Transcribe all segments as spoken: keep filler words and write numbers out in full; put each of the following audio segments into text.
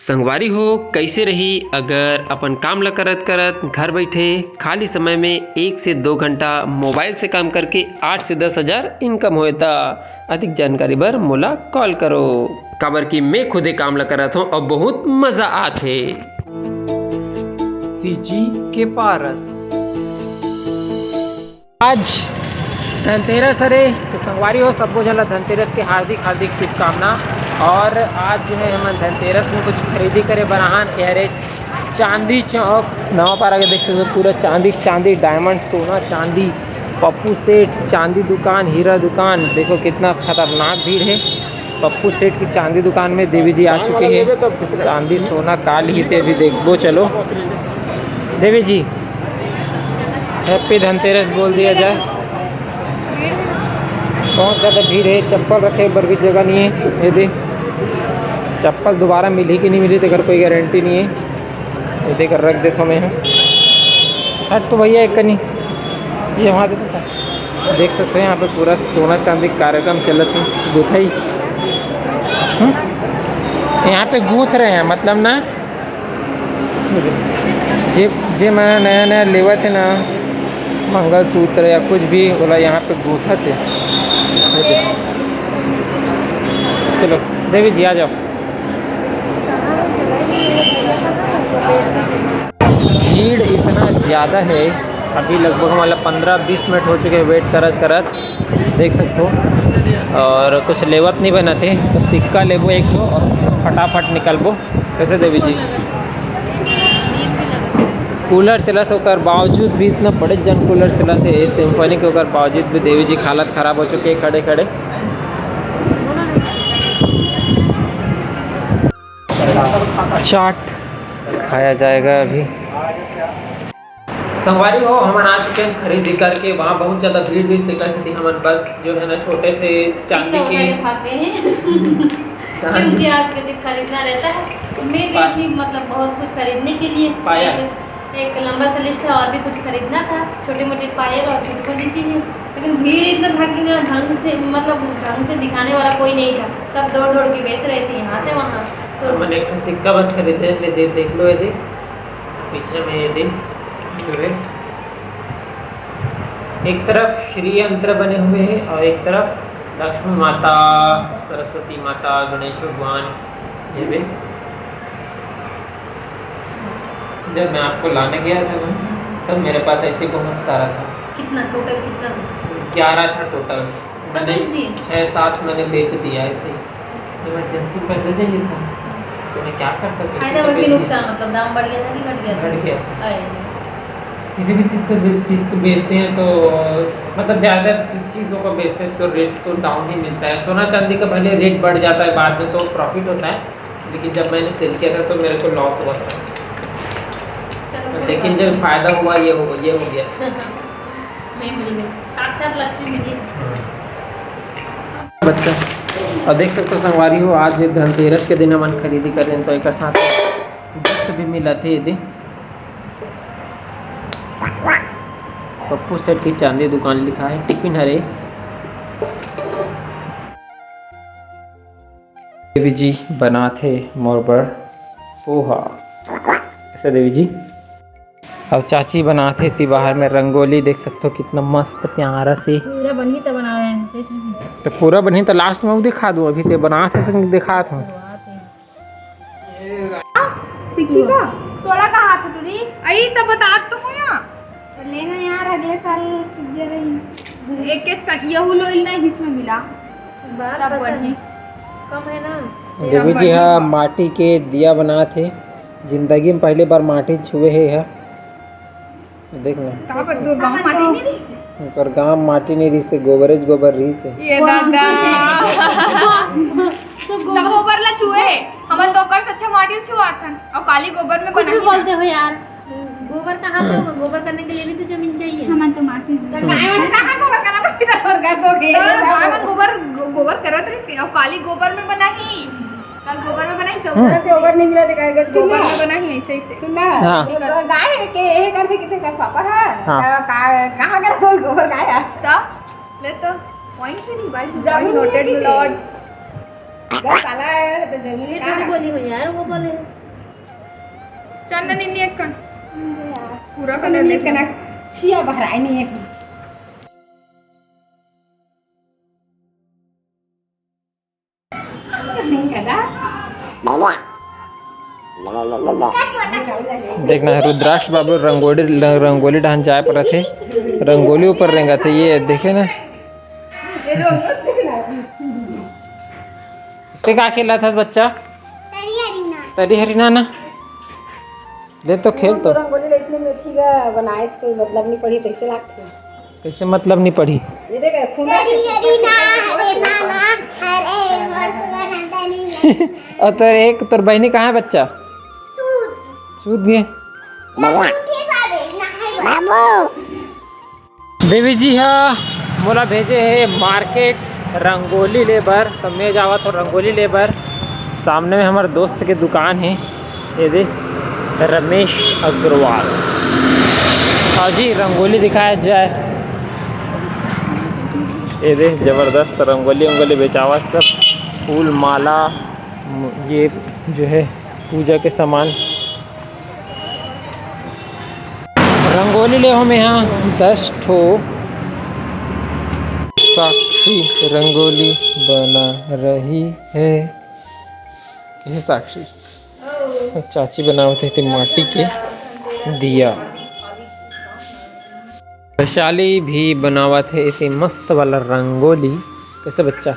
संगवारी हो, कैसे रही अगर अपन काम ला करत करत घर बैठे खाली समय में एक से दो घंटा मोबाइल से काम करके आठ से दस हजार इनकम होए ता? अधिक जानकारी बर मोला कॉल करो, काबर कि मैं खुदे काम ला करत हूँ और बहुत मजा आत हे। सीजी के पारस। आज धनतेरस हरे, तो संगवारी हो, सबो झन ला धनतेरस के हार्दिक हार्दिक शुभकामना। और आज जो है हमन धनतेरस में कुछ खरीदी करे बर आहान। ये हरे चांदी चौक नवापारा के, देख सकते हो पूरा चांदी चांदी, डायमंड, सोना चांदी, पप्पू सेठ चांदी दुकान, हीरा दुकान। देखो कितना खतरनाक भीड़ है। पप्पू सेठ की चांदी दुकान में देवी जी आ चुके हैं। चांदी सोना का लिही ते अभी देखबो। चलो देवी जी, हैप्पी धनतेरस बोल दिया जाए। बहुत ज़्यादा भीड़ है, चप्पल रखे बर भी जगह नहीं है। ये दे, चप्पल दोबारा मिली कि नहीं मिली, तेकर कोई गारंटी नहीं है। ये देख, रख देता हूँ मैं यहाँ। हट तो भैया, एक कनी ये वहाँ दे देता। देख सकते हैं यहाँ पे पूरा सोना चांदी का कार्यक्रम चलत है। गुथई, हम्म? यहाँ पे गूंथ रहे हैं, मतलब ना, जे जे मैं नया नया लेवत है ना, मंगलसूत्र या कुछ भी, बोला यहाँ पे गूंथत है। चलो देवी जी, आ जाओ। भीड़ इतना ज़्यादा है, अभी लगभग हमारा पंद्रह बीस मिनट हो चुके हैं वेट करत करत, देख सकते हो। और कुछ लेवत नहीं बनत हे, तो सिक्का लेबो एक ठो और फटाफट निकलबो। कैसे देवी जी? कूलर चलत हे, ओकर बावजूद भी इतना बड़े जन कूलर चलत हे, सिम्फनी के, ओकर बावजूद भी देवी जी के हालत खराब हो चुके हैं खड़े खड़े। चाट खाया जाएगा अभी। संगवारी हो, हमन आ चुके हैं खरीदी करके। वहाँ बहुत ज़्यादा भीड़ भी, तेकर सेती हमन बस जो है ना, छोटे से चांदी सिक्का उठा के के भाग गए हैं। क्योंकि आज के दिन खरीदना रहता है। मैं गई पा- थी, मतलब, बहुत कुछ खरीदने के लिए। पाया। एक, एक लंबा सा लिस्ट है, और भी कुछ खरीदना था, छोटी मोटी पायल और छोटी मोटी चीज़ें। लेकिन भीड़ इतना था कि ना, ढंग से, मतलब, ढंग से दिखाने वाला कोई नहीं था। सब दौड़ दौड़ के बेच रहे थे यहाँ से वहाँ। तो हमन एक ठो सिक्का बस खरीदे, ये दे, देख लो, ये दे। पीछे में ये दे, पूरे एक तरफ श्री यंत्र बने हुए हैं और एक तरफ लक्ष्मी माता, सरस्वती माता, गणेश भगवान। ये भी जब मैं आपको लाने गया था ना, तब मेरे पास ऐसे बहुत सारा था। कितना टोटल, कितना? ग्यारह था टोटल। सब मैंने बेच दिए? छः सात मैंने बेच दिया ऐसे। इमरजेंसी पैसा चाहिए था, तो मैं क्या करता, किसी फायदा को हुआ कि बेच नुकसान? दिया। मतलब, दाम बढ़ गया था कि घट गया था? घट गया। अरे। किसी भी चीज़ को बे-, चीज़ को बेचते हैं तो, मतलब, ज़्यादा चीज़ों को बेचते हैं तो रेट तो डाउन ही मिलता है। सोना चांदी का भले रेट बढ़ जाता है, बाद में तो प्रॉफिट होता है, लेकिन जब मैंने सेल किया था तो मेरे को लॉस हुआ था। चलो, कोई लेकिन बात जब नहीं। फायदा हुआ, ये हो, ये हो गया। मैं मिल गई, साक्षात लक्ष्मी मिली। बच्चा, और देख सकते हो संगवारी हो, आज धनतेरस के दिन हमन खरीदी कर रहे हैं, तो एक साथ गिफ्ट भी मिला थे। ये दे, पप्पू सेठ की चांदी दुकान लिखा है, टिफिन हरे। देवी जी बनात हे मोर बर पोहा। कैसे देवी जी? अब चाची बनात हे ती बाहर में रंगोली, देख सकते हो कितना मस्त प्यारा से। पूरा बनही त बनावे हैं, जैसे भी। तो पूरा बनही त लास्ट में वो दिखा दूँ, अभी ते बनात हे संग दिखात हूँ। शुरुआत है। सीखी का? तोला का हाथ टूरी? आई त बतात तो हो या। लेना यार, अगले साल सीख जा रही। एक के का यहू लोइल नहीं बीच में मिला। बात तब पता बढ़ी। नहीं। कम है ना। देवी जी हा माटी के दिया बनात हे। जिंदगी में पहली बार माटी छुए हे हा। देख ना। का कर तोर गाँव माटी नहीं रही से? ओकर गाँव माटी नहीं रही से, गोबरेज गोबर रही से। ये दादा। तो तो गोबर गोबर ला छुए हे। हमन तो ओकर से अच्छा माटी ला छुआथन। और काली गोबर में कुछ भी बनाही ना। बोलते हो यार। गोबर कहाँ से होगा? गोबर करने के लिए भी तो जमीन चाहिए। हमन तो माटी से। तो गाय मन कहाँ गोबर करना था? इधर और घर तो गए। तो गाय मन गोबर, गो-, गोबर करत रहिस के? और काली गोबर में बनाही। कल गोबर में बनाही, चौदह हाँ। गोबर नहीं मिला, दिखाएगा। गोबर में बनाही, ऐसे, ऐसे। सुन ना। हाँ। तो गाय है के, ये कर दे, कितने कर पापा है? हाँ। का-, का-, कहाँ कर बोल गोबर गाय है? तो ले तो पॉइंट ही नहीं भाई, जमीन नोटेड नहीं है। लॉर्ड। बस साला, तो जमीन ये का थोड़ी बोली हो यार, वो बोले। चल ना निन्नी एक कन। पूरा कलर निन्नी एक कन। छिया बहराई नहीं है। देखना है रुद्राक्ष बाबू रंगोली, रंगोली डहान जाए पर थे, रंगोली ऊपर रेंगा थे। ये देखे ना, ते का खेला था बच्चा? तरी हरिना। तरी हरिना ना। दे तो खेल तो। रंगोली ला इतने मेथी का बनाए से कोई मतलब नहीं पड़ी, कैसे लागथे? कैसे मतलब नहीं पड़ी? ये देख, खून तरी हरिना, हरे नाना, हरे मोर तुला नंदनी। और तोर एक, तोर बहनी कहाँ है बच्चा? सूत। सूत गए। बाबू। देवी जी हा मोला भेजे हे मार्केट रंगोली ले बर, तो मैं जावत हो रंगोली ले बर। सामने में हमारे दोस्त के दुकान है, ये दे रमेश अग्रवाल। हाँ जी, रंगोली दिखाया जाए। ये दे जबरदस्त रंगोली वंगोली बेचावत, सब फूल माला, ये जो है पूजा के सामान। रंगोली ले हो में यहाँ दस ठो। साक्षी रंगोली बना रही है। ये साक्षी चाची बनावत है ते माटी के दिया। वैशाली भी बनावत है इसे मस्त वाला रंगोली। कैसे बच्चा?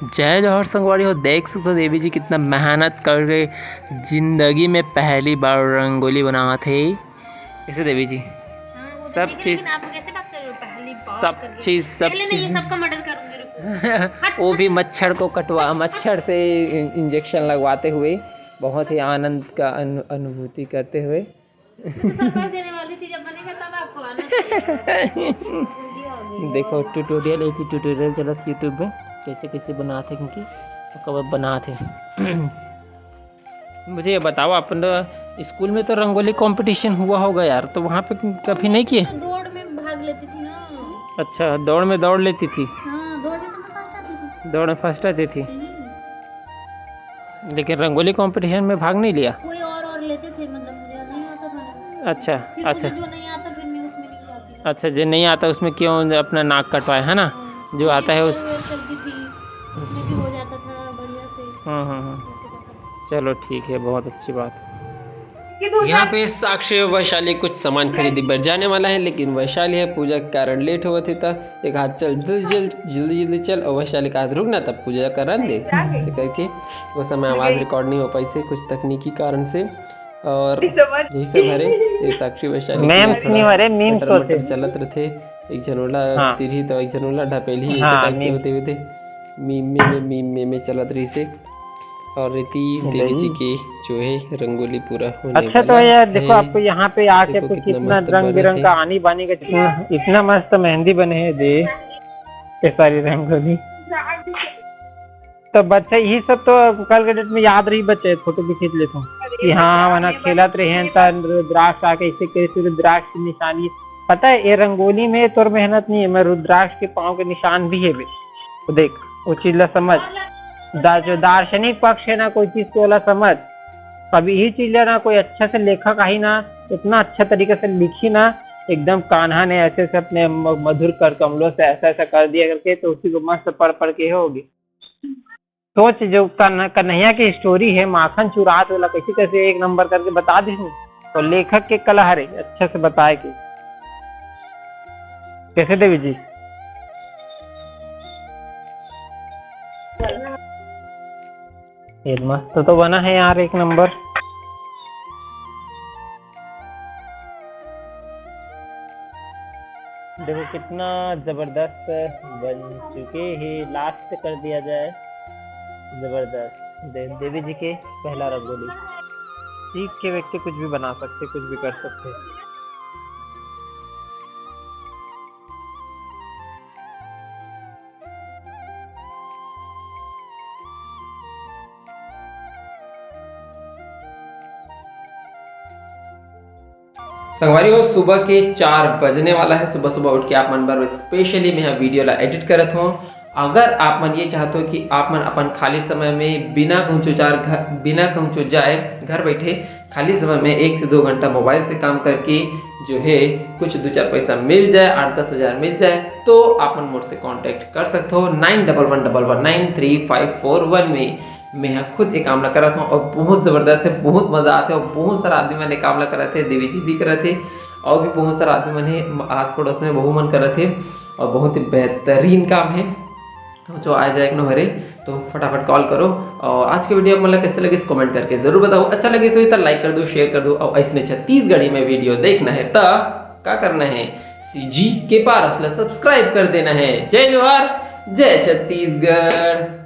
जय जोहर संगवारी हो, देख सकते हो देवी जी कितना मेहनत करके जिंदगी में पहली बार रंगोली बनावत है। कैसे देवी जी? हाँ, वो तो सब ठीक है, चीज, लेकिन आप कैसे बात कर रहे हो? पहली बार सब करके। चीज, सब पहले मैं ये चीज। सबका मर्डर करूंगी, रुको। हट, वो हट, भी हट। मच्छर को कटवा, मच्छर से इंजेक्शन लगवाते हुए बहुत ही आनंद का अनु-, अनुभूति करते हुए। मैं तो सरप्राइज देने वाली थी, जब बनेगा तब आपको आना चाहिए। देखो ट्यूटोरियल, एक ही ट्यूटोरियल चलत YouTube में, कैसे कैसे बनाते हैं, क्योंकि कब बनाते हैं। मुझे ये बताओ, अपन स्कूल में तो रंगोली कंपटीशन हुआ होगा यार, तो वहाँ पे कभी नहीं किए? तो दौड़ में भाग लेती थी ना। अच्छा, दौड़ में दौड़ लेती थी। हाँ, दौड़ में तो मैं फर्स्ट आती थी। दौड़ में फर्स्ट आती थी। हम्म। लेकिन रंगोली कंपटीशन में भाग नहीं लिया? कोई और, और लेते थे, मतलब मुझे नहीं आता था ना। अच्छा, फिर अच्छा। मुझे जो नहीं आता, फिर मैं उसमें नहीं जाती ना। अच्छा, जो नहीं आता उसमें क्यों अपना नाक कटवाए, है ना? हाँ। जो आता है उस चलती थी, उसमें भी हो जाता था बढ़िया से। हम्म, हम्म, हम्म। ऐसे करके। चलो ठीक है, बहुत अच्छी बात। यहाँ पे साक्षी और वैशाली कुछ सामान खरीदे बर जाने वाला है, लेकिन वैशाली है पूजा के कारण लेट होवत है, त एक हाथ चल जल्दी जल्दी जल्दी जल्दी चल, और वैशाली का हाथ रुक ना, तब पूजा करन दे, ऐसे करके वो समय आवाज रिकॉर्ड नहीं हो पाई से कुछ तकनीकी कारण से। और यही सब हरे, ये साक्षी वैशाली मैम के नहीं हरे, मीम मटर सोचे। मटर चलत रथे, एक झन ओला हाँ। तिरही तो एक झन ओला ढपेलही, ऐसे हाँ, टाइप के मीम। होते हुए थे। मीम में, में, मीम में, में चलत रही से। और रीति देवी जी के जो है रंगोली पूरा होने अच्छा, तो वाला यार देखो, है। आपको यहाँ पे आके देखो कुछ कितना इतना मस्त रंग बिरंग बनत का है। आनी बानी का इतना, इतना मस्त मेहंदी बने है जी, ये सारी रंगोली। तो बच्चा यही सब तो कल के डेट में याद रही, बच्चा फोटो भी खींच लेता हूँ कि हाँ, वहाँ खेलत रहे हैं, तो रुद्राक्ष आके ऐसे करे, तो रुद्राक्ष की निशानी। पता है, ये रंगोली में तोर मेहनत नहीं है, मैं रुद्राक्ष के पाँव के निशान भी है बे। तो देख, वो चीज ला समझ। दा-, जो दार्शनिक पक्ष है ना कोई चीज के, ओला समझ। अब यही चीज ला ना कोई अच्छा से लेखक आई ना, इतना अच्छा तरीके से लिखी ना, एकदम कान्हा ने ऐसे ऐसे अपने म-, मधुर कर कमलों से ऐसा ऐसा कर दिया करके, तो उसी को मस्त पढ़ पढ़ के होगी। सोच, जो कन-, कन्हैया की स्टोरी है, माखन चुरात वाला, कैसे कैसे एक नंबर करके बता दे, तो लेखक के कला हरे अच्छा से बताए के। कैसे देवी जी? ये मस्त तो बना है यार, एक नंबर। देखो कितना जबरदस्त बन चुके हैं, लास्ट कर दिया जाए। जबरदस्त। दे-, देवी जी के पहला रंगोली। सीख के व्यक्ति कुछ भी बना सकते, कुछ भी कर सकते। संगवारी हो, सुबह के चार बजने वाला है। सुबह सुबह उठ के आप मन बर स्पेशली मैं वीडियो ला एडिट करत हूँ। अगर आप मन ये चाहते हो कि आप मन अपन खाली समय में बिना कहूँ चुचार घर, बिना कहूँ चो जाए घर बैठे खाली समय में एक से दो घंटा मोबाइल से काम करके जो है कुछ दो चार पैसा मिल जाए, आठ दस हज़ार मिल जाए, तो आप मन मोर से कॉन्टैक्ट कर सकते हो नाइन डबल वन डबल वन नाइन थ्री फाइव फोर वन में। मैं ह खुद ये काम ला करत हूँ और बहुत ज़बरदस्त है, बहुत मज़ा आते और बहुत सारा आदमी मन ये काम ला करत है, देवी जी भी करत है और भी बहुत सारा आदमी मन है आस पड़ोस में, वहू मन करत है और बहुत ही बेहतरीन काम है। जो आ जाए एक नंबर है, तो फटाफट कॉल करो। और आज के वीडियो आप मन ला कैसे लगिस, कमेंट करके जरूर बताओ। अच्छा लगिस होही तो लाइक कर दो, शेयर कर दो और ऐसने छत्तीसगढ़ी में वीडियो देखना है तो का करना है, सीजी के पारस ला सब्सक्राइब कर देना है। जय जोहार, जय छत्तीसगढ़।